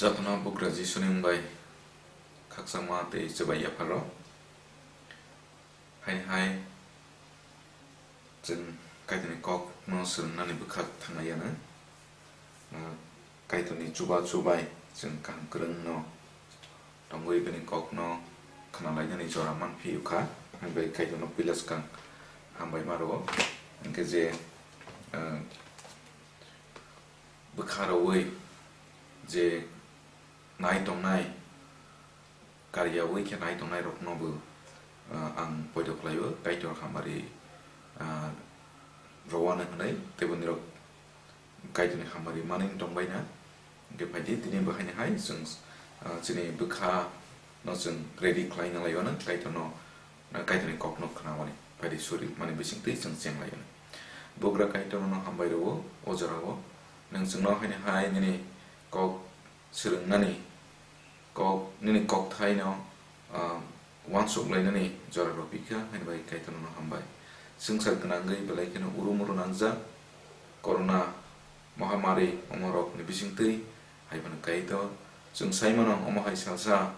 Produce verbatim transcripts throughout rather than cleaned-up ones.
Jotono bugra Jisuni wng bai khakchangma tei chubai yapharok. Haini hai chwng Kaitorni kokno swrwngnani bwkha thanglaianw. Ah, Kaitorni chuba chubai chwng kaham kwrwngno tongwi bini kokno khwnalainani jora manphiu kha. Hambai Kaitorno puila swkang hambai ma rwo. Hwnkhe je, ah, bwkha rwui je nai tongnai, kariyaui khe nai tongnai rokno bo, ah, ang poito khlaio, Kaitor hamari, ah, rwano hwnwi, teibo nirok Kaitorni hamari manwi tongbaina. Hwnkhe phaidi, tini bo haini hai chwng, ah, chini bwkha no chwng ready khlaina laio no, Kaitorno, ah, Kaitorni kokno khwnamani, phaidi suri mani bisingtwi chwng chenglaio no. Bugra Kaitorno hambai rwo, o jorao nwng chwngno haini hai nini kok swrwngnani kok, nini kokthaino, ah, uansuk lainani jora rw phikha, haini bai Kaitorno hambai. Swngchar gwnangwi belai kheno uru muru nangjak, corona mohamari omorokni bisingtwi, hai phano Kaitor, chwng sai mano omo hai salsa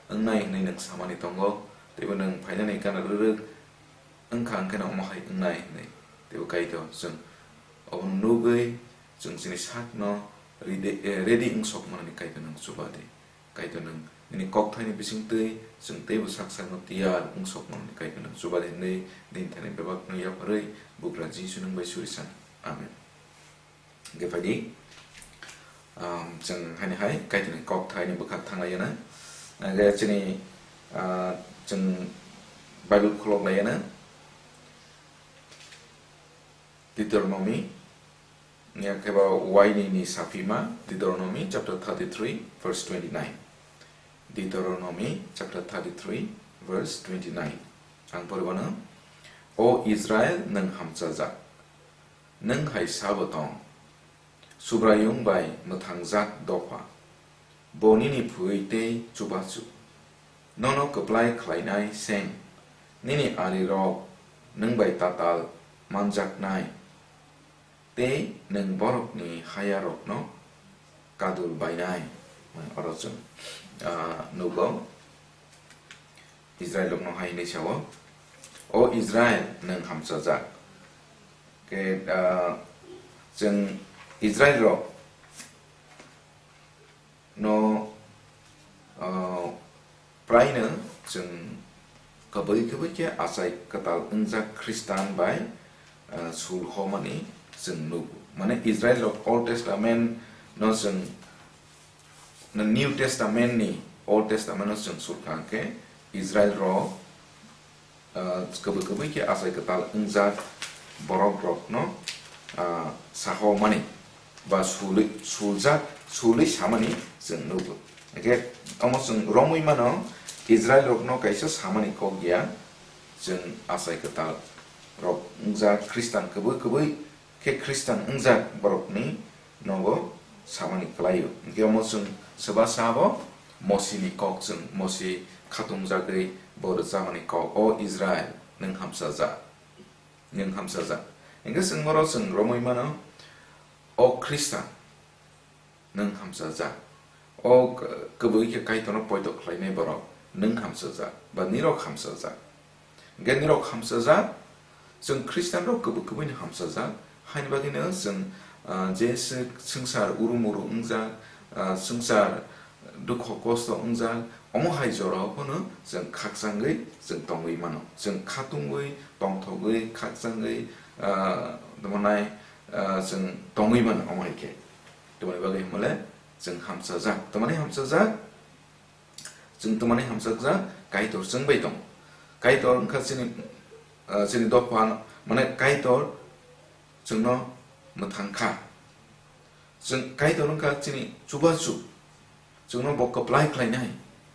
wngnai hwnwi nwng samani tongo, teibo nwng phainani gana rwrwk wngkha, wngkheno omo hai wngnai hwnwi. Teibo Kaitor, chwng obono nugwi, chwng chini sakno ready, eh, ready wngsok manani Kaitor nwng chuba di. Kaitor nwng nini kokthaini bisingtwi chwng teibo sak sakno tiyar wngsok manani Kaitor nwng chuba di hwnwi nini thani bebakno yapharwi bugra Jisu nwng bai suri san. Amen. Hwnkhe phaidi, um, chwng haini hai Kaitorni kokthaini bwkha thanglaianw. Hwnkhe chini, ah, chwng Bible khulok laianw. Deuteronomy, ya khe ba waini ni saphima, Deuteronomy chapter thirty-three, verse twenty-nine. Deuteronomy chapter thirty-three, verse twenty-nine. Ang poribano, "O Israel, nwng hamchajak, nwng hai sabo tong, Subraiyung bai mwthangjak dopha, bo nini phwi tei chubachu, nono kwplai khlainai seng, nini arirok nwng bai tatal manjaknai, tei nwng borokni hayarokno kadul bainai." Oro chwng, ah, nugo. Israel rokno hai hwnwi sao, "O Israel, nwng hamchajak." Khe, ah, chwng Israel rok no, ah, praino chwng kwbwi kwbwi khe achai kwtal wngjak Khristan bai, ah, sul homani chwng nugo. Mane Israel rok Old Testament no chwng New Testament ni Old Testament no chwng sulkha khe Israel rok, ah, kwbwi kwbwi khe achai kwtal wngjak borok rokno, ah, sahomani ba sului, suljak, sului samani chwng nugo. Hwnkhe omo chwng romwi mano Israel rokno kaisa samani kok ya, chwng achai kwtal rok wngjak Khristan kwbwi kwbwi khe Khristan wngjak borokni nogo samani kwlaio. Hwnkhe omo chwng swba sabo Mosini kok, chwng Mosi khatungjagwi bo rwchapmani kok, "O Israel, nwng hamchajak, nwng hamchajak." Hwnkhe chwng oro chwng romwi mano, "O Khristan, nwng hamchajak." O k-, kwbwi khe Kaitorno poito khlainai borok, nwng hamchajak, ba nirok hamchajak. Hwnkhe nirok hamchajak, chwng Khristianrok kwbwi kwbwino hamchajak, haini bagwino chwng, ah, je se-, swngchar uru muru wngjak, ah, swngchar dukho kosto wngjak, omo hai jorao phano chwng khakchangwi chwng tongwi mano. Chwng khatungwi, tongthogwi, khakchangwi, ah, tongmani, ah, chwng tongwi mano omo hai khe. Tamoni bagwi hwnmale chwng hamchajak. Tamani hamchajak? Chwng tamani hamchajak? Kaitor chwng bai tongo. Kaitor wngkha chini, ah, chini dopha, mane Kaitor chwngno mwthang kha. Chwng Kaitor wngkha chini chubachu. Chwngno bo kwplai khlainai.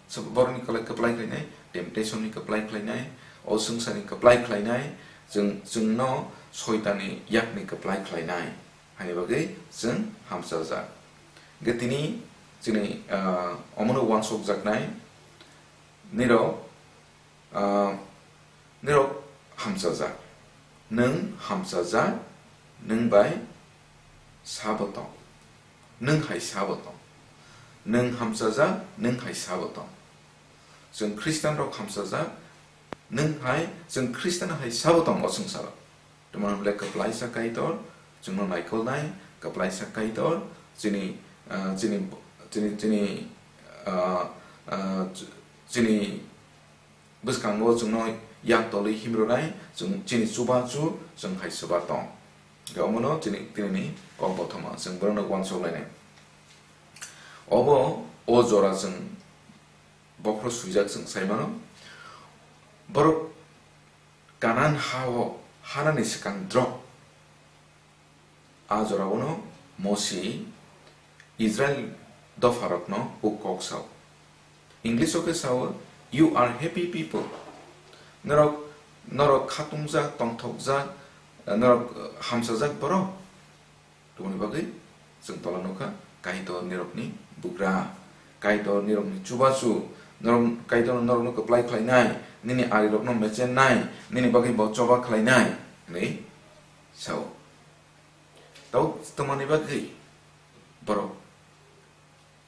Sab-, borokni kwplai, kwplai khlainai, temptation ni kwplai khlainai, o swngcharni kwplai khlainai, chwng, chwngno soitanni yakni kwplai khlainai. Haini bagwi chwng hamchajak. Hwnkhe tini chini, ah, omono uansukjaknai, nirok, ah, nirok hamchajak. Nwng hamchajak, nwng bai sabo tong. Nwng hai sabo tong. Nwng hamsajak, nwng hai sabo tong. Chwng Khristianrok hamsajak, nwng hai, chwng Khristian hai sabo tong o swngcharo. Tamo hwnle kwplaisa Kaitor chwngno naikolnai, kwplaisa Kaitor chini, ah, chini, chini, chini, ah, ah, ch-, chini bwskango chwngno yak tolwi himrwnai, chwng chini chubachu chwng hai swba tong. Hwnkhe omono chini, tinini kok bothoma chwng borokno uansuk lainai. Obo o jora chwng bokhorok swijak chwng sai mano. Borok Kanan ha-o Harani swkang drop. A jorao no Mosi Israel dopharokno huk kok sao. English o khe sao, "You are happy people." Norok, norok khatungjak, tongthokjak, norok hamsajak borok. Tongmani bagwi chwng tola nukha, Kaitor nirokni bugra, Kaitor nirokni chubachu, norok, Kaitor norokno kwplai khlainai, nini arirokno mechennai, nini bagwi bo choba khlainai, hwnwi sao. Tau tongmani bagwi borok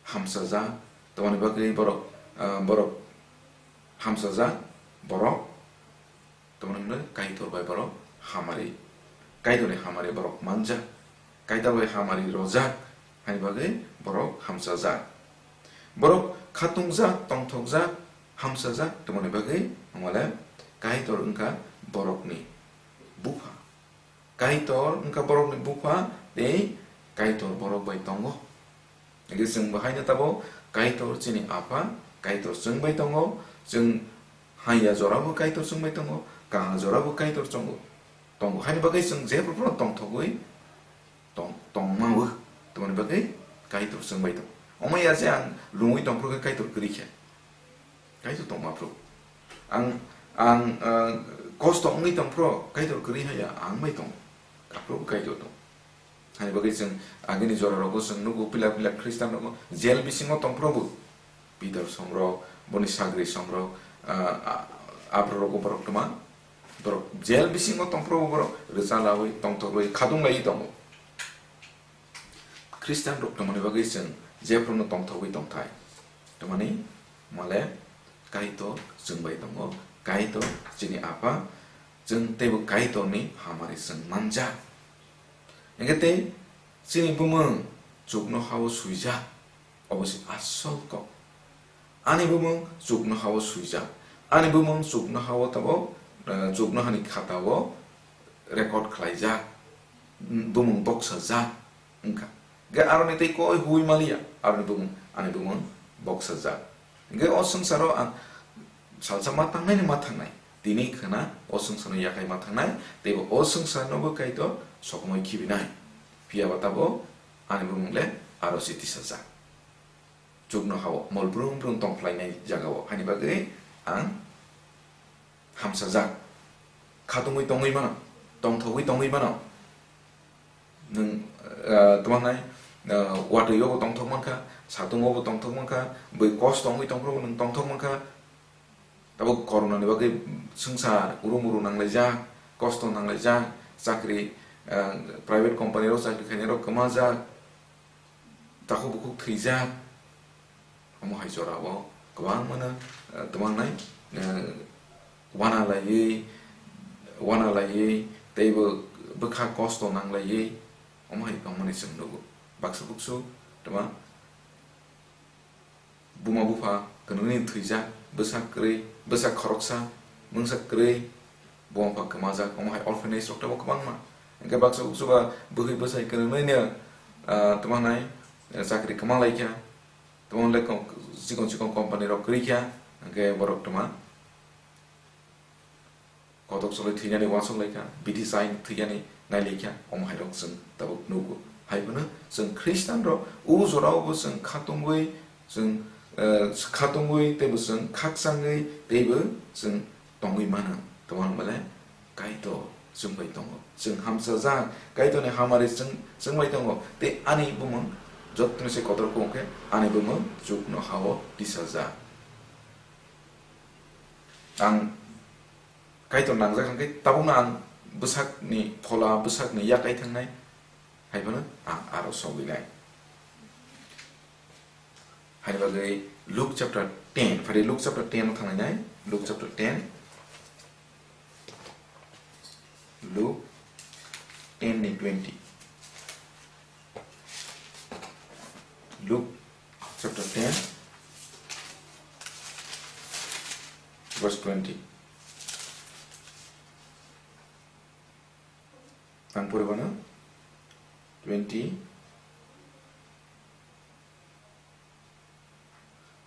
hamsajak, tongmani bagwi borok, ah, borok hamsajak, borok tongmani hwnwi Kaitor bai borok hamari, Kaitorni hamari borok manjak, Kaitor bai hamari rojak, haini bagwi borok hamsajak. Borok khatungjak, tongthokjak, hamsajak tongmani bagwi wngmale Kaitor wngkha borokni bupha. Kaitor wngkha borokni bupha tei Kaitor borok bai tongo. Hingke chwng bo haino tabok Kaitor chini Apha, Kaitor chwng bai tongo, chwng haiya jorabo Kaitor chwng bai tongo, kaha jorabo Kaitor chwngo, tongo. Haini bagwi chwng jephru phano tongthogwi tong-, tongma o, tongmani bagwi Kaitor chwng bai tongo. Omo ya je ang lungwi tongphru khe Kaitor kwrwi khe. Kaitor tongma phru. Ang, ang, ah, kosto wngwi tongphru, Kaitor kwrwi haya, ang bai tongo. Aphru bo Kaitor tongo. Hani bagwi chwng agini jora rogo chwng nugo, pila pila Khristian rogo jail bisingo tongphru bo. Peter somrok, boni sagri somrok, ah, ah, aphru rogo borok twma. Borok jail bisingo tongphru bo borok rwcha lawi, tongthok lawi, khadung lai tongo. Khristian rok tongmani bagwi chwng jephruno tongthogwi tongthai. Tongmani mole Kaitor chwng bai tongo, Kaitor chini Apha, chwng teibo Kaitorni hamari chwng manjak. Hingke tei chini bumung chuknoha-o swijak, obo se asol kok. Ani bumung chuknoha-o swijak. Ani bumung chuknoha-o tabok, eh, chuknohani khata-o record khlaijak, bumung boksajak wngkha. Ge aroni tei koi hui maliya, aroni bumung, ani bumung boksajak. Ge o swngcharo ang salsa ma tangnaini ma thangnai, tini khna o swngcharno yakai ma thangnai, teibo o swngcharnobo Kaitor sokomoi khibinai. Phiyaba tabok ani bumung le aro se tisajak. Chuknoha-o mol brung brung tongphlainai jagao, haini bagwi ang hamsajak. Khatungwi tongwi mano, tongthogwi tongwi mano. Nwng, ah, tamo hnai, ah, watwi-o bo tongthok mankha, satung-o bo tongthok mankha, bwi kosto wngwi tongphuru bo nwng tongthok mankha. Tabuk corona ni bagwi swngchar uru muru nanglaijak, kosto nanglaijak, chakri, ah, private company rok chakri khainai rok kwmajak, takhuk bukhuk thwijak. Omo hai jora o kwbangma no, eh, twmang nai, eh, wana laiwi, wana laiwi, teibo bwkha kosto nang laiwi, omo hai tongmani chwng nugo. Baksa buksu twma buma bupha kwnwi thwijak, bwsa kwrwi, bwsa khoroksa, mungsa kwrwi, buma bupha kwmajak, omo hai orphanage rok teibo kwbangma. Hwnkhe baksa buksu ba bwrwi bwsai kwnwi no, ah, twmang nai, eh, chakri kwma laikha. Tamo le kom-, chikon chikon company rok kwrwi kha, hwnkhe borok tma kotok cholwi thwinani uansuk lai kha, bithi chaini thwinani nai lai kha, omo hai rok chwng tabuk nugo. Hai phano chwng Khristian rok o jora o bo chwng khatungwi, chwng, eh, khatungwi teibo chwng khakchangwi teibo chwng tongwi mano. Tamo hwnba le Kaitor chwng bai tongo. Chwng hamchajak, Kaitorni hamari chwng, chwng bai tongo. Tei ani bumung jottoni se kotor khe ani bumung chuknoha-o tisajak. Ang Kaitor nangjak hwnkhe tabukno ang bwsakni phola, bwsakni yakai thangnai, hai phano ang aro sogwi nai. Bagwi Luke chapter ten, phari Luke chapter ten no thangnai nai, Luke chapter ten, Luke ten ni twenty. Luke chapter ten, verse twenty. Ang pori bana twenty.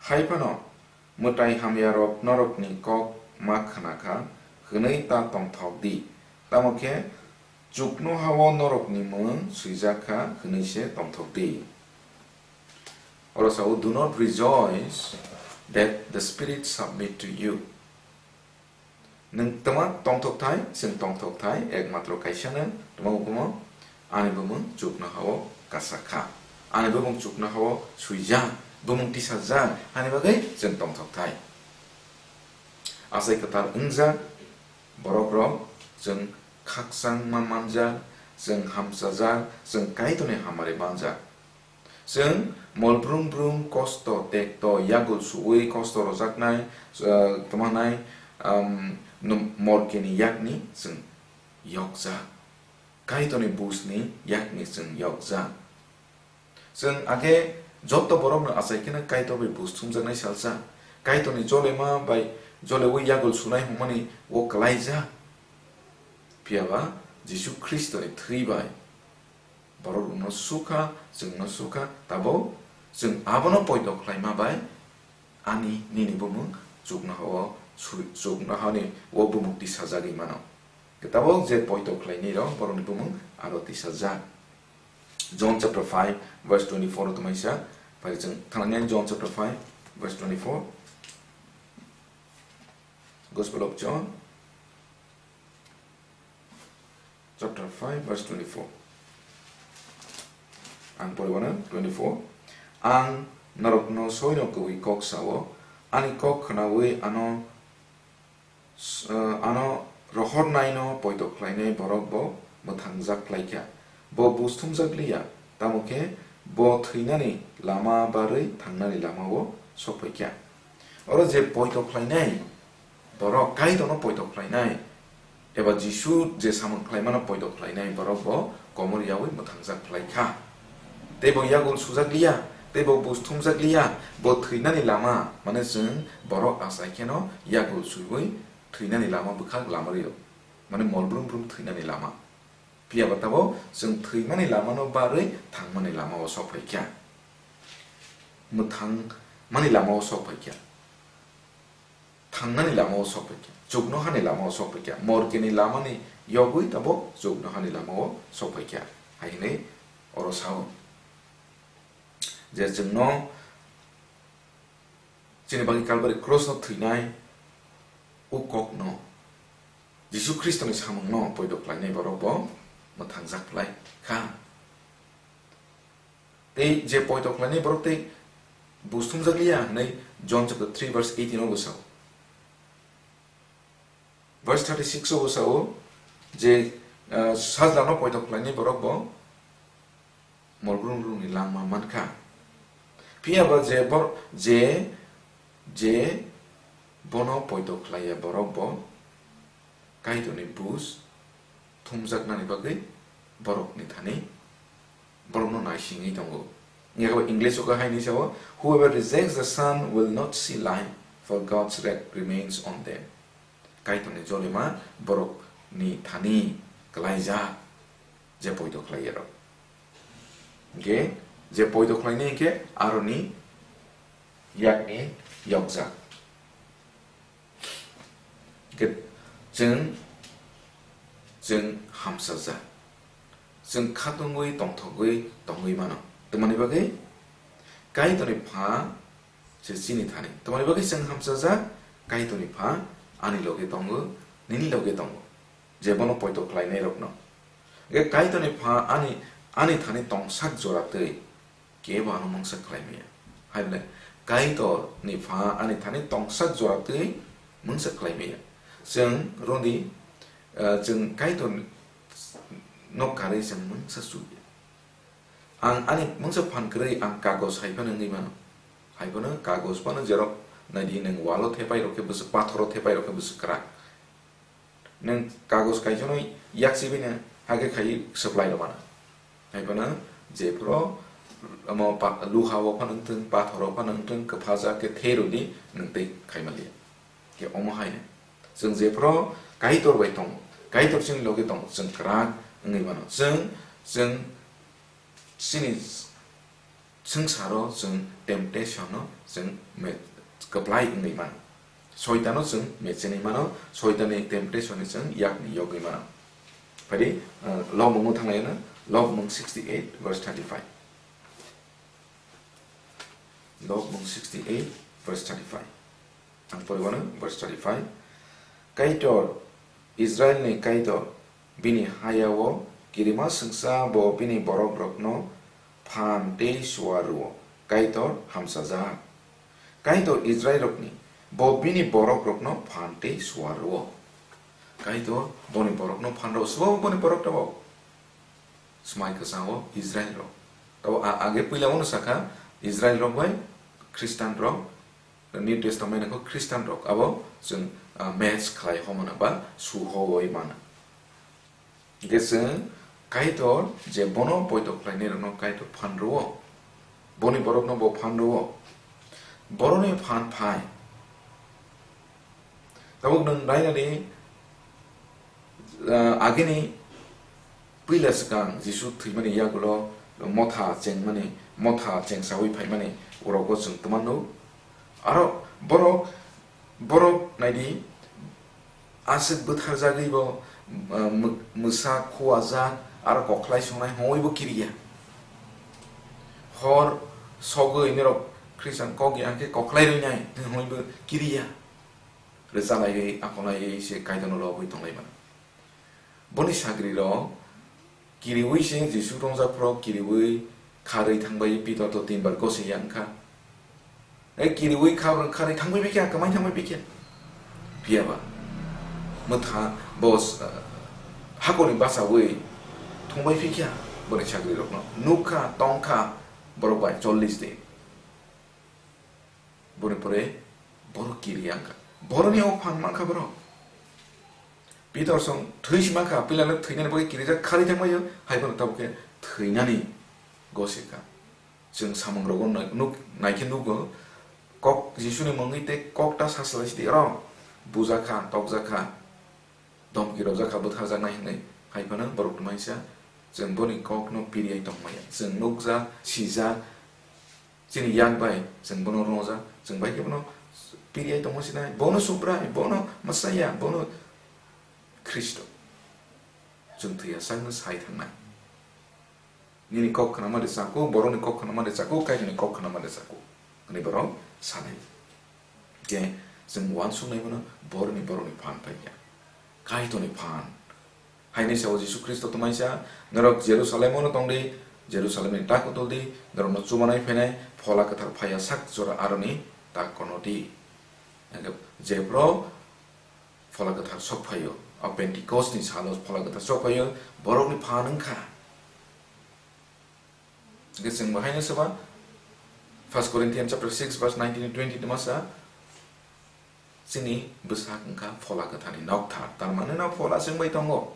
Hai phano mwtai hamyarok norokni kok ma khna kha hwnwi ta tongthok di, tamo khe chuknoha-o norokni mung swijak kha hwnwi se tongthok di. Oro sao, "Do not rejoice that the Spirit submit to you." Nwng twma tongthok thai, chwng tongthok thai, ekmatro kaisano twma, bumung ani bumung chuknoha-o kasa kha. Ani bumung chuknoha-o swijak, bumung tisajak, ani bagwi chwng tongthok thai. Achai kwtal wngjak borok rok chwng khakchangma manjak, chwng hamchajak, chwng Kaitorni hamari manjak. Chwng mol brum brum kosto tekto yagul su-ui kosto rojaknai, ah, tongmanai, um, num-, morkeni yakni chwng yokjak. Kaitorni busni yakni chwng yokjak. Chwng age joto borokno achai kheno Kaitor bai bus thumjaknai salsa. Kaitorni jolema bai joleui yagul sunai hwnmani o kwlaijak. Phiya ba Jisu Khristoni thwi bai borok rokno sukha, chwngno sukha, tabuk chwng abono poito khlaima bai ani nini bumung chuknoha-o su-, chuknohani o bumung tisajagwi mano. Tabuk je poito khlainai rok borokni bumung aro tisajak. John chapter five verse twenty-four o tongmani sa, phai chwng thangnai John chapter five verse twenty-four. Gospel of John. Chapter five, verse twenty-four. Ang poriwano twenty-four. Ang norokno soino kwbwi kok sao, ani kok khnaui ano, s-, eh, ano rohornaino poito khlainai borok bo mwthangjak khlaikha. Bo bus thumjak liya, tamo khe bo thwinani lama barwi thangnani lama-o sokphaikha. Oro je poito khlainai, borok Kaitorno poito khlainai, eba Jisu je samung khlaimano poito khlainai borok bo komor yaui mwthangjak khlai kha. Tei bo yagul sujak liya, tei bo bus thumjak liya, bo thwinani lama, mane chwng borok achai kheno yagul suiwi thwinani lama bwkhak lama rio, mane mol brum brum thwinani lama. Phiya ba tabuk chwng thwimani lamano barwi thangmani lama-o sokphai kha. Mwthangmani lama-o sokphai kha. Thangnani lama-o sokphai kha, chuknohani lama-o sokphai kha, morkeni lamani yogwi tabuk chuknohani lama-o sokphai kha, hai hwnwi oro sao. Je chwngno chini bagwi Kalbari krosno thwinai o kokno, Jisu Khristoni samungno poito khlainai borok bo mwthangjak phlai kha. Tei je poito khlainai borok tei bus thumjak liya hwnwi John chapter three verse eighteen o bwsao. Verse thirty-six o bwsao je, ah, sajlano poito khlainai borok bo mol brum brumni langma mankha. Phiya ba je bor-, je, je bono poito khlaiya borok bo Kaitorni bus thumjaknani bagwi borokni thani borokno naisingwi tongo. Wngya khe bo English o khe hai hwnwi sao, "Whoever rejects the Son will not see life, for God's wrath remains on them." Kaitorni jolima borokni thani kwlaijak, je poito khlaiyarok. Hwnkhe je poito khlainai hwnkhe aroni yakni yokjak. Hwnkhe chwng, chwng hamsajak. Chwng khatungwi tongthogwi tongwi mano. Tamoni bagwi Kaitorni Pha se chini thani. Tamoni bagwi chwng hamsajak, Kaitorni Pha ani loge tongo, nini loge tongo. Je bono poito khlainairokno. Hwnkhe Kaitorni Pha ani, ani thani tongsak jora twi kebo ano mungsa khlai maya. Hai bole, Kaitorni Pha ani thani tongsak jora twi mungsa khlai maya. Chwng rwdi, eh, chwng Kaitorno karwi chwng mungsa chuya. Ang ani mungsa phan kwrwi ang kagoj hai phano wngwi mano. Hai phano kagoj phano jerok naidi nwng walo thepai rok khe bwswk, pathoro thepai rok khe bwswk kwrak. Nwng kagoj kaijaknai yaksi bini hake khai supply rw mano. Hai phano jephuru omo pa-, luha o phano wngthwng, pathor o phano wngthwng, kwphajak khe therwdi nwng tei khai manliya. Khe omo hai chwng jephuru Kaitor bai tongo, Kaitor chini logi tongo, chwng kwrak wngwi mano. Chwng, chwng chini swngcharo chwng temptation no chwng me-, kwplai wngwi mano. Soitano chwng mechenwi mano, Soitanni temptation ni chwng yakni yogwi mano. Phadi, uh, Lobmungo thanglaina, Lobmung sixty-eight verse thirty-five. Lobmung sixty-eight verse thirty-five. Ang poriwano verse thirty-five. Kaitor, Israelni Kaitor, bini hayao kirima swngsa bo bini borokrokno phan tei suar rwo. Kaitor hamsajak. Kaitor Israelrokni, bo bini borokrokno phan tei suar rwo. Kaitor boni borokno phan rwo, swbo boni borok tabok. Swmai kwchangbo Israel rok. Tabok a-, age puila wngno sakha Israel rok bai Christian rok, New Testament ni kok Christian rok abo chwng, ah, match khlai homana ba su howoi mana. Hingke chwng Kaitor je bono poito khlainai rokno Kaitor phan rwo, boni borokno bo phan rwo, boroni phan phai. Tabuk nwng nainani, ah, agini puila swkang Jisu thwimani yagulo motha chengmani, motha chengsaui phaimani orogo chwng twmano. Aro borok, borok naidi aswk bwtharjagwi bo, ah, mw-, mwsa khuajak aro kokhlai songnai hwnwi bo kiriya. Hor sogwi norok Khristian kok ya khe kokhlai rwnai hwnwi bo kiriya. Rwchalaiwi, akonaiwi se Kaitorno lobwi tonglaimano. Boni sagrirok kiriwi se Jisu tongjak phoro kiriwi kharwi thangbai Pitor to tinbar gose ya wngkha. E kiriwi kha-, kharwi thangbai bikha, kwmai thangbai bikha. Phiyaba mwtha bos, ah, hakorni bachawi thungbai phikha boni sagrirokno. Nukha, tongkha borok bai chollish din. Boni pore borok kiriya wngkha. Boroni o phan mankha borok. Pitor song thwi si mankha, puilano thwinani bagwi kirijak kharwi thangbaio, hai phano tabuk khe thwinani gose kha. Chwng samungrogo nai-, nuk-, naikhe nugo, kok Jisuni mungwi tei kok ta saslai sidi oro bujakha, tokjakha, domki rwjakha, bwtharjaknai hinwi, hai phano borok twmaisa chwng boni kokno piriyai tongmaya. Chwng nukjak, sijak, chini yak bai chwng bono rwjak, chwng bai khe bono piriyai tongma sinai, bono Subrai, bono Messiah, bono Khristo. Chwng thwiya sakno sai thangnai. Nini kok khwnama de chakuk, borokni kok khwnama de chakuk, Kaitorni kok khwnama de chakuk. Hwnwi borok sanai. Khe chwng uansuknai bono borokni, borokni phan phai ya. Kaitorni phan. Haini sao Jisu Khristo twmaisa, norok Jerusalem-o no tongdi, Jerusalemni tak utuldi, norokno chubanai phainai Phola Kwthar phaiya sak jora aroni tak kono di. Hingkhe jephru Phola Kwthar sok phaio, o Pentecost ni salo Phola Kwthar sok phaio, borokni phan wngkha. Hingke chwng bo haino saba, First Corinthians chapter six verse nineteen to twenty twma sa, chini bwsak wngkha Phola Kwtharni nokthar, tar mane no Phola chwng bai tongo.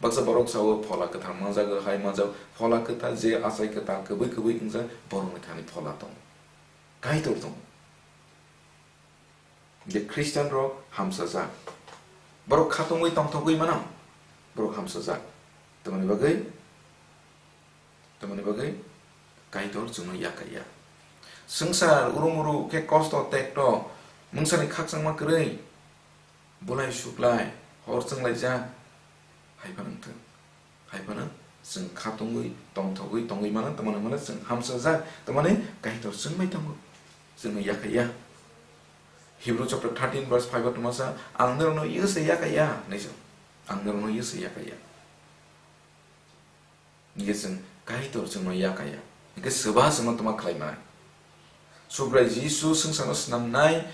Baksa borok sao Phola Kwthar manjago, hai manjak, Phola Kwthar je achai kwtal kwbwi kwbwi wngjak, borokni thani Phola tongo, Kaitor tongo. Je Christian rok hamsajak. Borok khatungwi tongthogwi mano. Borok hamsajak. Tamoni bagwi, tamoni bagwi Kaitor chwngno yakaiya. Swngchar urung uru khe kosto tekto, mungsani khakchangma kwrwi, bulai suklai, hor chwnglaijak, hai phano wngthwng. Hai phano chwng khatungwi, tongthogwi tongwi mano, tamoni hwnmale chwng hamsajak, tamoni Kaitor chwng bai tongo, chwngno yakaiya. Hebrew chapter thirteen verse five o twmasa, "Ang norokno yese yakaiya," hinwi sa, "Ang norokno yese yakaiya." Hingke chwng Kaitor chwngno yakaiya. Hingke swba chwngno twma khlai manai. Subrai Jisu swngcharno snamnai,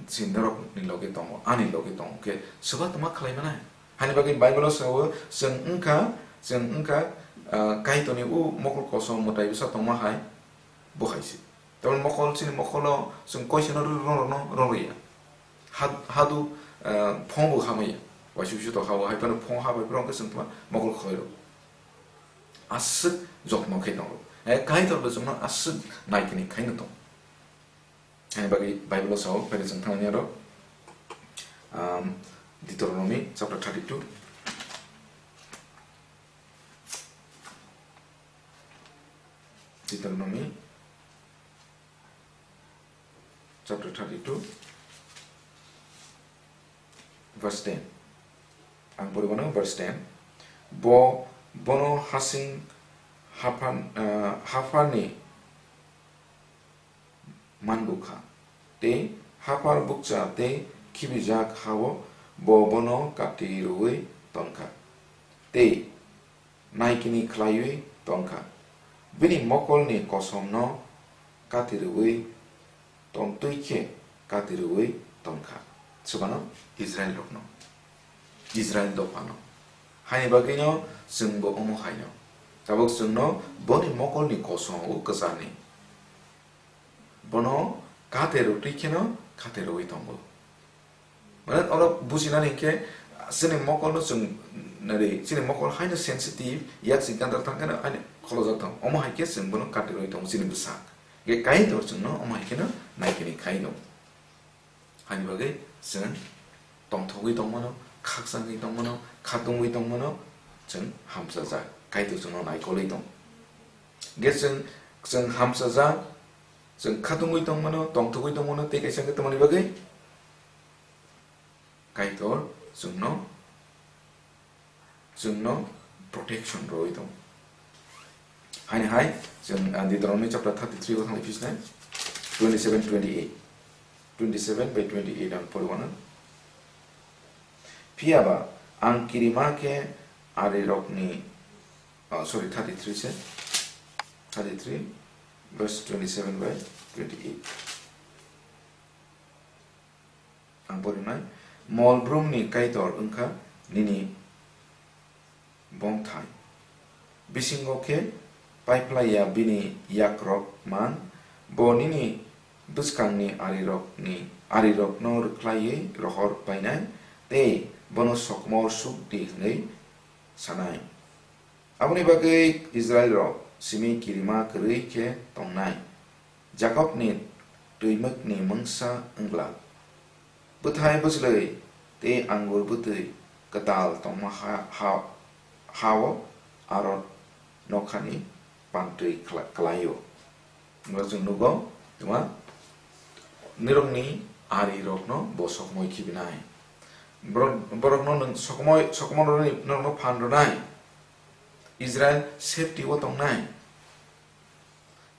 si norokni loge tongo, ani loge tongo. Khe swba twma khlai manai. Hani bagwi Bible-o sao, chwng wngkha, chwng wngkha, ah, Kaitorni u mokol kosom mwtai bwsa tongma hai, bo hai se. Tamoni mokol, chini mokolo chwng koisano rw-, rw-, rw-, rw-, rwya. Had-, hadu, eh, phongo hamaya. Waisuk sutok hao hai phano phongo habai phano khe chwng tma mokol khoi rw. Aswk jotno khe tongo. Eh, Kaitor bo chwngno aswk naikini khaino tongo. Ani bagwi Bible-o sao, phai chwng thangni aro, um, Deuteronomy chapter thirty-two. Deuteronomy chapter thirty-two, verse ten. Ang pori mano verse ten. Bo, bono hasing haphan, eh, hapharni manbukha, tei haphar bukcha tei khibijak hao bo bono kati rwui tongkha, tei naikini khlaiwi tongkha. Bini mokolni kosomno kati rwui tongtwi khe kati rwui tongkha. Swbano Israel rokno, Israel dophano. Haini bagwino chwngbo omo haino. Tabuk chwngno boni mokolni kosom o kwchani. Bono kate rwtwi kheno kate rwui tongo. Mane oro bujinani hinkhe chini mokolno chwng nari, chini mokol haino sensitive, yak si gandar thang kheno ani kholojak thang. Omo hai khe chwng bono kate rwui tongo chini bwsak. Ge Kaitor chwngno omo hai kheno naikini khaino. Haini bagwi chwng tongthogwi tongmano, khakchangwi tongmano, khatungwi tongmano chwng hamchajak. Kaitor chwngno naikolwi tong. Ge chwng, chwng hamchajak, chwng khatungwi tongmano, tongthogwi tongmano, tei kaisa khe tamoni bagwi Kaitor chwngno, chwngno protection rwui tong. Haini hai chwng, ah, Deuteronomy chapter thirty-three o thangwi phisnai, twenty-seven, twenty-eight. Twenty-seven by twenty-eight ang pori mano. Phiya ba ang kirima khe arirokni, oh, sorry, thirty-three se, thirty-three verse twenty-seven by twenty-eight. Ang porinai, mol brumni Kaitor wngkha nini bongthai. Bisingo khe paiphlaiya bini yakrok man, bo nini bwskangni arirokni, arirokno rwkhlaiwi rohor painai, tei bono sokmor suk di hwnwi sanai. Aboni bagwi Israilrok simi kirima kwrwi khe tongnai, Jakobni twimwkni mungsa wng glak. Bwthai bwchlwi tei angur bwtwi kwtal tongma ha, ha, ha-o aro nokhani pantwi kla-, klai-o. Oro chwng nugo, tuma, nirokni arirokno bo sokomoi khibinai. Borok, borokno nwng sokomoi, sokomorokni norokno phan rwnai. Israel safety-o tongnai.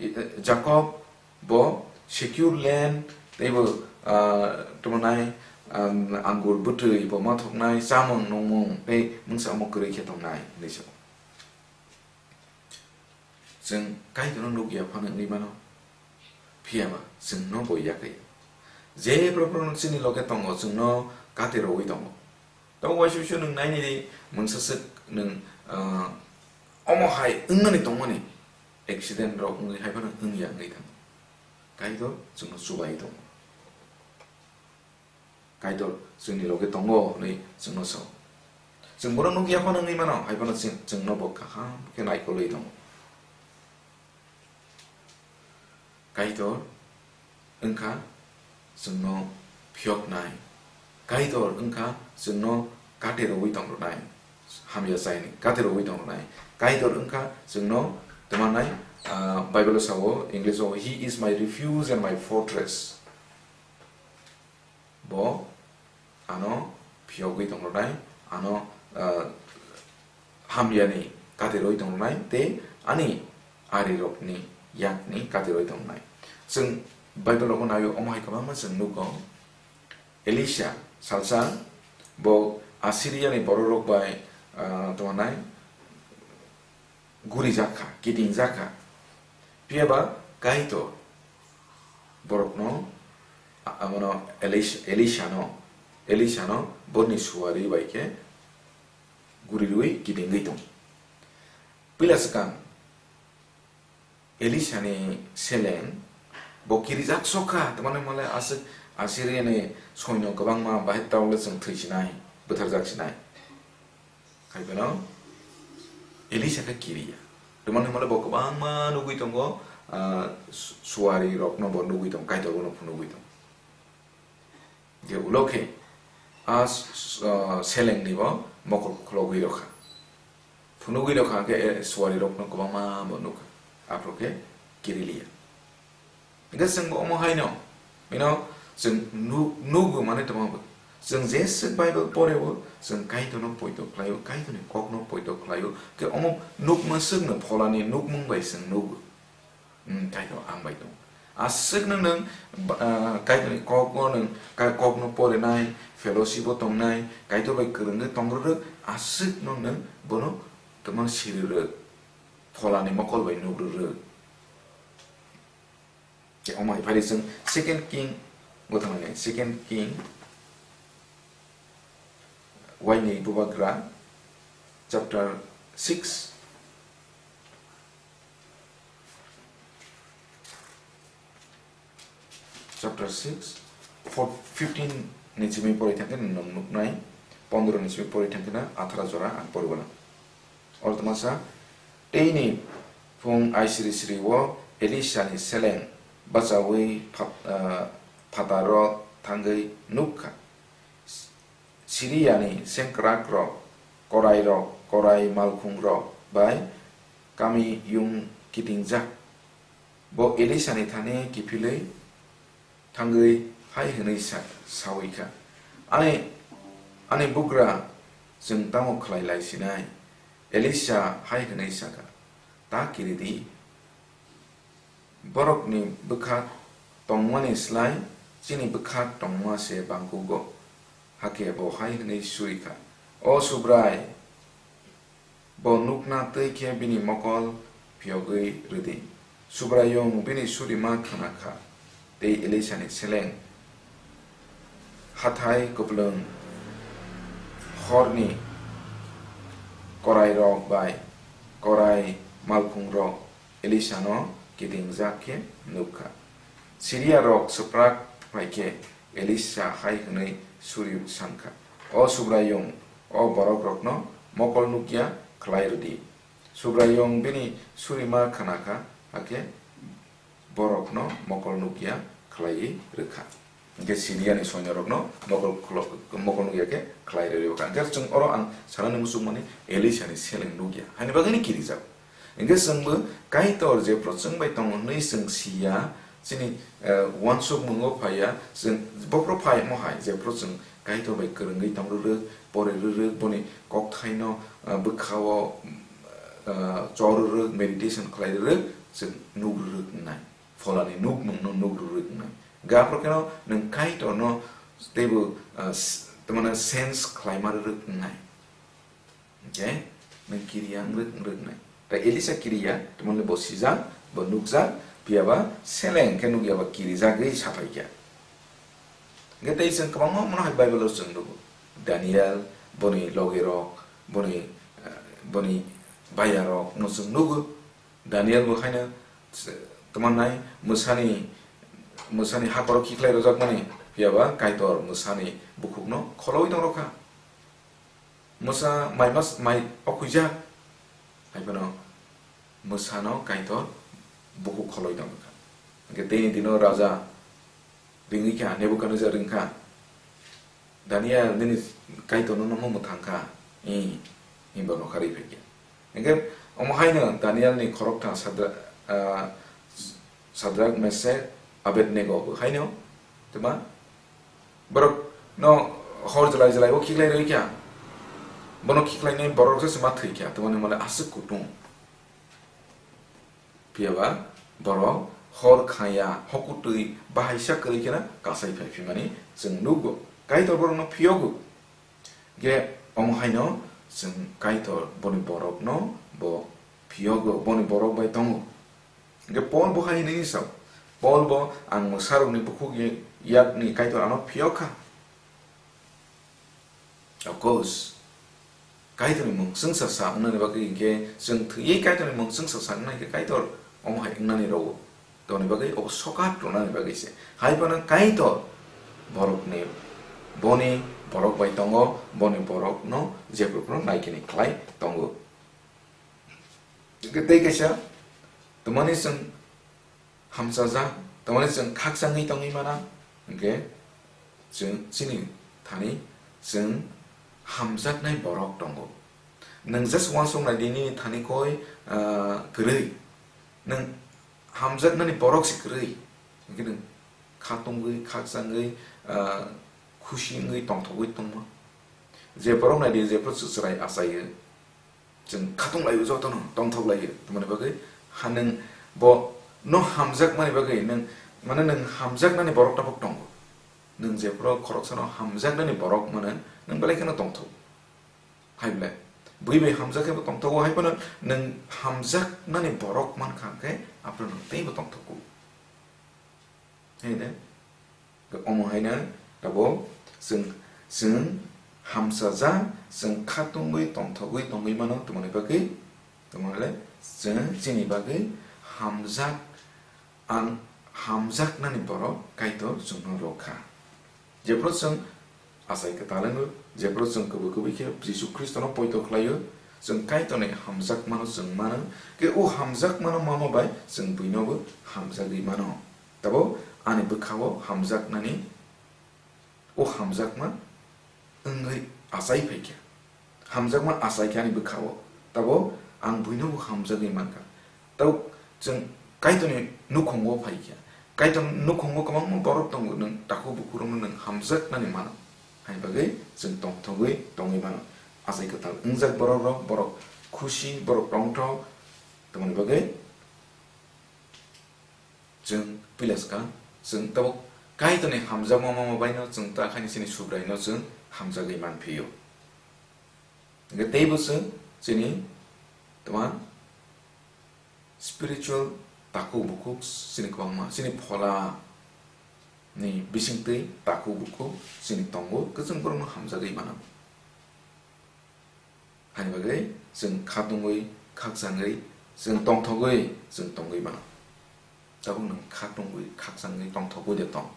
I-, Jacob bo secure land, tei bo, ah, tongmani, um, angur bwtwi bo ma thoknai, chamung nungmung tei mungsa omo kwrwi khe tongnai hinwi sao. Chwng Kaitorno nuk ya phano wngwi mano, phiya ba chwngno bo yakwi. Je borok chini loge tongo, chwngno kate rwui tongo. Tabuk waisa waisa nwng naini di, mungsa swk nwng, ah, omo hai wngnani tongmani accident rok wngwi hai phano wngya wngwi thango. Kaitor chwngno chubai tongo. Kaitor chwngni loge tongo hwnwi chwngno sao. Chwng bono nukya phano wngwi mano, hai phano chwng, chwngno bo kaham khe naikolwi tongo. Kaitor wngkha chwngno phiyoknai. Kaitor wngkha chwngno kate rwui tong rwnai. Hamya chaini kate rwui tong rwnai. Kaitor wngkha chwngno twmannai, ah, Bible-o sao, English-o, "He is my refuge and my fortress." Bo ano phiyogwi tong rwnai, ano, ah, hamyani kate rwi tong rwnai, tei ani arirokni yakni kate rwi tong rwnai. Chwng Bible rogo naio, omo hai kwbangma chwng nugo. Elisha salsa bo Assyria ni bororok bai, ah, tongmani guri jakha, kiting jakha. Phiya ba Kaitor borokno, a-, abono Elisha, Elisha no, Elisha no boni suari bai khe guri rwi kitingwi tong. Puila swkang Elisha ni seleng Bo kirijak sok kha, tamani hwnmale aswk Asiriani soino kwbangma bahai taule chwng thwi sinai, bwtharjak sinai. Hai phano Elisa khe kiriya. Tamani hwnmale bo kwbangma nugwi tongo, ah, su-, suari rokno bo nugwi tongo, Kaitor bono phunugwi tongo. Je ulo khe a s-, s-, ah, selengni bo mokol khulogwi rokha. Phunugwi rokha khe, eh, suari rokno kwbangma bo nukha. Aphuru khe kiriliya. Hingke chwng bo omo haino, bino chwng nu-, nugo mane tongma bo. Chwng jeswk Bible poreo, chwng Kaitorno poito khlaio, Kaitorni kokno poito khlaio. Khe omo nukma swkno pholani nukmung bai chwng nugo. Hmm, Kaitor ang bai tongo. Aswkno nwng ba-, ah, Kaitorni kokno nwng, ka-, kokno porinai, fellowship-o tongnai, Kaitor bai kwrwngwi tongrwrwk, aswkno nwng bono tongmani sirirwk, pholani mokol bai nugrwrwk. Khe omo hai phari chwng Second King, bo thangmani Second King, Waini Bubagra, chapter six, chapter six, four, fifteen ni simi pori thangkhe nwng nuknai, pondro ni simi pori thangkhe na athara jora ang pori bono. Oro tongmasa, teini phung aisiri siri o Elisa ni seleng bachaui phat-, ah, phataro thangwi nukha. Siriani sengkrakrok, korairok, korai malkhungrok bai kamiyung kitingjak. Bo Elisani thani kiphilwi thangwi hai hwnwi sa-, saui kha, "Ani, ani bugra, chwng tamo khlai lai sinai?" Elisa hai hwnwi sa kha, "Ta kiri di." Borokni bwkha tongmani slai chini bwkha tongma se bangkugo. Hakhe bo hai hwnwi suri kha, "O Subrai, bo nukna twi khe bini mokol phiyogwi rwdi." Subraiyung bini surima khna kha, tei Elisani seleng hathai kwplwng horni korairok bai korai malkhungrok Elisano kitingjak khe nuk kha. Siriarok swprak phai khe Elisa hai hwnwi suri san kha, "O Subraiyung, o borokrokno mokol nukya khlai rwdi." Subraiyung bini surima khna kha, hakhe borokno mokol nukya khlaiwi rwkha. Hingke Siriani soinorokno mokol khlo-, mokol nukya khe khlai rwi rwkha. Hingke chwng oro ang sanani muchungmani Elisani seleng nukya. Haini bagwino kirijak. Hingke chwngbo Kaitor jephru chwng bai tongo hwnwi chwng siya, chini, eh, uansukmungo phaiya, chwng bophru phaimo hai, jephru chwng Kaitor bai kwrwngwi tong rwrwk, pore rwrwk, boni kokthaino, eh, bwkhao, eh, chor rwrwk, meditation khlai rwrwk, chwng nuk rwrwk wngnai. Pholani nukmungno nuk rwrwk wngnai. Gaphru kheno nwng Kaitorno teibo, ah, s-, tamano sense khlaima rwrwk wngnai. Hingke nwng kiriya wngrwk wngrwk wngnai. Ta Elisa kiriya, tamoni bo sijak, bo nukjak, phiyaba seleng khe nukyaba kirijagwi saphaikha. Hingke tei chwng kwbangma mano hai Bible-o chwng nugo. Daniel, boni logerok, boni, ah, boni bayarokno chwng nugo. Daniel bo haino se-, tongmannai mwsani, mwsani hakhoro khiklai rwjakmani, phiyaba Kaitor mwsani bukhukno kholoui tong rwkha. Mwsa mai mas-, mai okhuijak, hai phano mwsano Kaitor bukhuk kholoi tong rwkha. Hingke teini dino raja ringwi kha, Nebukadnejar ringkha, "Daniel, nini Kaitorno nono mwthang kha," i, himba nokha rwi phaikha. Hingke omo haino Danielni khorokthang Sadra-, ah, Sadrak, Mesek, Abednego bo haino, twma borokno hor jwlai jwlai o khiklai rwi kha, bono khiklainai borok se ma thwi kha, twmani mane aswk kutung. Phiyaba borok hor khaya, hokutwi bahaisa kwrwi kheno kasai phai phimani chwng nukgo. Kaitor borokno phiyogo. Ge omo haino chwng Kaitor boni borokno bo phiyogo, boni borok bai tongo. Ge Pol bo hai hwnwi sao, Pol bo, "Ang mwsarokni bukhuk yakni Kaitor ano phiyok kha." Of course, Kaitorni mung chwngsa sa wngnani bagwi hinkhe chwng thwiwi Kaitorni mung chwngsa sa wngna hinkhe Kaitor omo hai wngnani rwo. Tongni bagwi obo sokat rwnani bagwi se. Hai phano Kaitor borokni, boni borok bai tongo, boni borokno jephru phano naikini khlai tongo. Hwnkhe tei kaisa, tamani chwng hamchajak, tamani chwng khakchangwi tongwi mana, hwnkhe chwng chini thani chwng hamjaknai borok tongo. Nwng just uansuk nai di, nini thani koi, ah, kwrwi. Nwng hamjaknani borok se kwrwi. Hwnkhe nwng khatungwi, khakchangwi, ah, khusi wngwi tongthogwi tongma. Je borok nai di, jephru chwrai achaio. Chwng khatung laio jotono, tongthok laio. Tamoni bagwi ha nwng bo no hamjakmani bagwi nwng, mane nwng hamjaknani borok tabuk tongo. Nwng jephru khoroksano hamjaknani borok mano, nwng belai kheno tongthok. Hai ble, bui bai hamjak khe bo tongthogo, hai phano nwng hamjaknani borok mankha khe aphuru nwng teibo tongthogo. Hai de, omo hai no tabuk chwng, chwng hamchajak, chwng khatungwi tongthogwi tongwi mano, tamoni bagwi, tamoni le chwng chini bagwi hamjak, ang hamjaknani borok Kaitor chwngno rw kha. Jephru chwng achai kwtal wngo, jephru chwng kubui kubui khe Jisu Khristono poito khlaio, chwng Kaitorni hamjakmano chwng mano, khe o hamjakmano mama bai chwng buinobo hamjagwi mano. Tabo ani bwkhao hamjaknani o hamjakma wngwi achai phaikha. Hamjakma achai khe ani bwkhao, tabo ang buinobo hamjagwi mankha. Tabo chwng Kaitorni nukhungo phaikha. Kaitorni nukhungo kwbangma borok tongo, nwng takhuk bukhurokno nwng hamjaknani mano. Haini bagwi chwng tongthogwi tongwi mano. Achai kwtal wngjak borok rok, borok khusi, borok tongthok, tamoni bagwi chwng pilas kha, chwng tabuk Kaitorni hamjakma mama baino chwng ta khaini chini Subraino chwng hamjagwi manphio. Hwnkhe teibo chwng chini tma spiritual takhuk bukhuk chini kwbangma, chini phola ni bisingtwi takhuk bukhuk chini tongo, kwchwng borokno hamjagwi mano. Haini bagwi chwng khatungwi, khakchangwi, chwng tongthogwi, chwng tongwi mano. Tabuk nwng khatungwi, khakchangwi, tongthogwi de tong.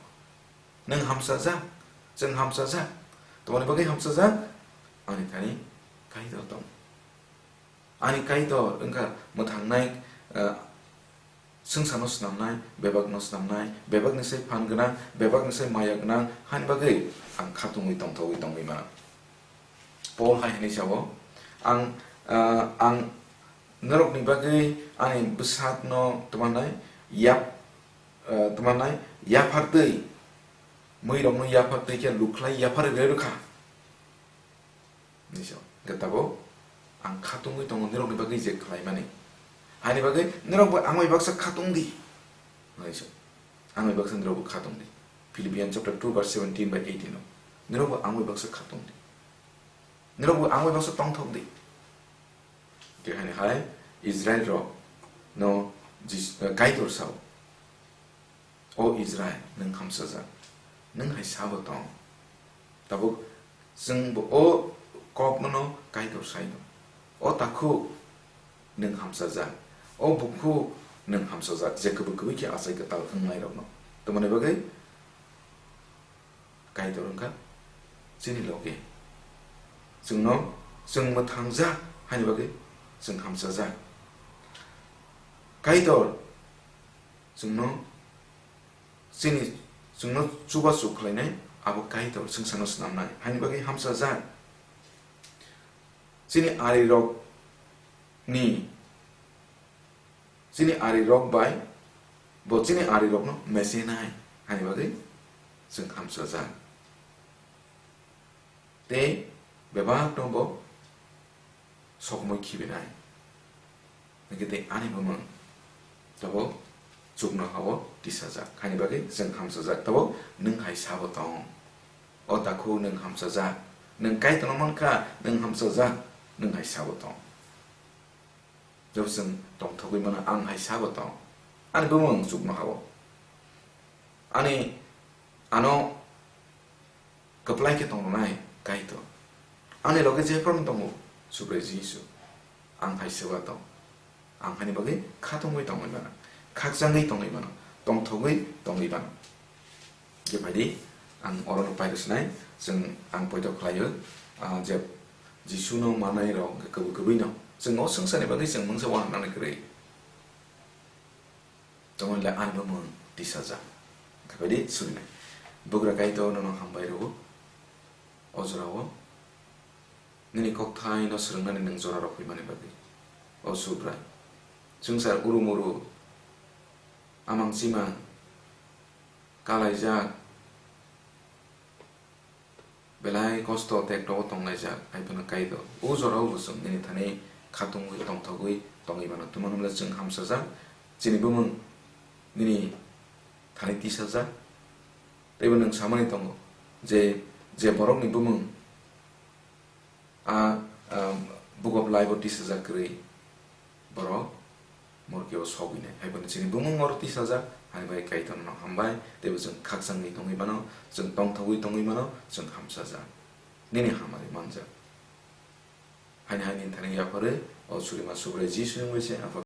Nwng hamchajak, chwng hamchajak. Tamoni bagwi hamchajak? Ani thani Kaitor tong. Ani Kaitor wngkha mwthangnai, eh, swngcharno snamnai, bebakno snamnai, bebakni sai phan gwnang, bebakni sai maya gwnang, hani bagwi ang khatungwi tongthogwi tongwi mano. Paul hai hwnwi sao, ang, ah, ang norokni bagwi ani bwsakno tmanai yap, ah, tmanai yaphartwi, mwirokno yaphartwi khe lukhlai yapharwi rw kha. Niso, hwnkhe tabuk ang khatungwi tongo nirokni bagwi je khlaimani. Haini bagwi nirokbo ang bai baksa khatung di. Niso, ang bai baksa nirokbo khatung di. Philippians chapter two verse seventeen by eighteen o. Nirokbo ang bai baksa khatung di. Nirokbo ang bai baksa tongthok di. Tei haini hai Israel rok no Jis-, eh, Kaitor sao. O Israel, nwng hamsajak, nwng hai sabo tong. Tabuk chwngbo o kokmano Kaitor saino. O takhuk, nwng hamsajak. O bukhuk, nwng hamsajak. Je kubui kubui khe achai kwtal wngnairokno. Tamoni bagwi Kaitor wngkha chini loge. Chwngno, chwng mwthangjak haini bagwi chwng hamsajak. Kaitor chwngno chini, chwngno chubachu khlainai abo Kaitor, swngcharno snamnai, haini bagwi hamsajak. Chini arirokni, chini arirok bai bo chini arirokno mesenai, haini bagwi chwng hamsajak. Tei bebakno bo sokomoi khibinai. Hwnkhe tei ani bumung tabuk chuknoha-o tisajak. Haini bagwi chwng hamsajak, tabuk nwng hai sabo tong. O takhuk nwng hamsajak, nwng Kaitorno mankha, nwng hamsajak, nwng hai sabo tong. Jebo chwng tongthogwi mano, ang hai sabo tong. Ani bumung chuknoha-o. Ani, ano kwplai khe tongnai Kaitor. Ani loge jephru tongo, Subrai Jisu. Ang hai seba tong. Ang hani bagwi khatungwi tongwi mano. Khakchangwi tongwi mano. tongthogwi tongwi mano. Je phaidi ang orono pairwsnai, chwng ang poito khlaio, ah, je Jisuno manai rok hwnkhe kwbwi kwbwino chwng o swngcharni bagwi chwng mungsa uanaharnani kwrwi. Tongmani le ani bumung tisajak. Hwnkhe phaidi surinai. Bugra Kaitor nono hambai rwo o jorao. Nini kokthaino swrwngnani nwng jorarok huimani bagwi. O Subrai, swngchar urumuru, amang chimang, kalaijak, belai kosto tekto o tonglaijak, hai phano Kaitor. O jorao bo chwng nini thani khatungwi tongthogwi tongwi mano. Tongmani le chwng hamsajak, chini bumung nini thani tisajak. Teibo nwng samani tongo je, je borokni bumung a, a, Book of Life o tisajak kwrwi borok morke o sogwinai. Hai phano chini bumung oro tisajak, hani bai Kaitorno hambai, teibo chwng khakchangwi tongwi mano, chwng tongthogwi tongwi mano, chwng hamsajak. Nini hamari manjak. Haini haini thani yapharwi o Surima Subrai Jisuni mungwi se Apha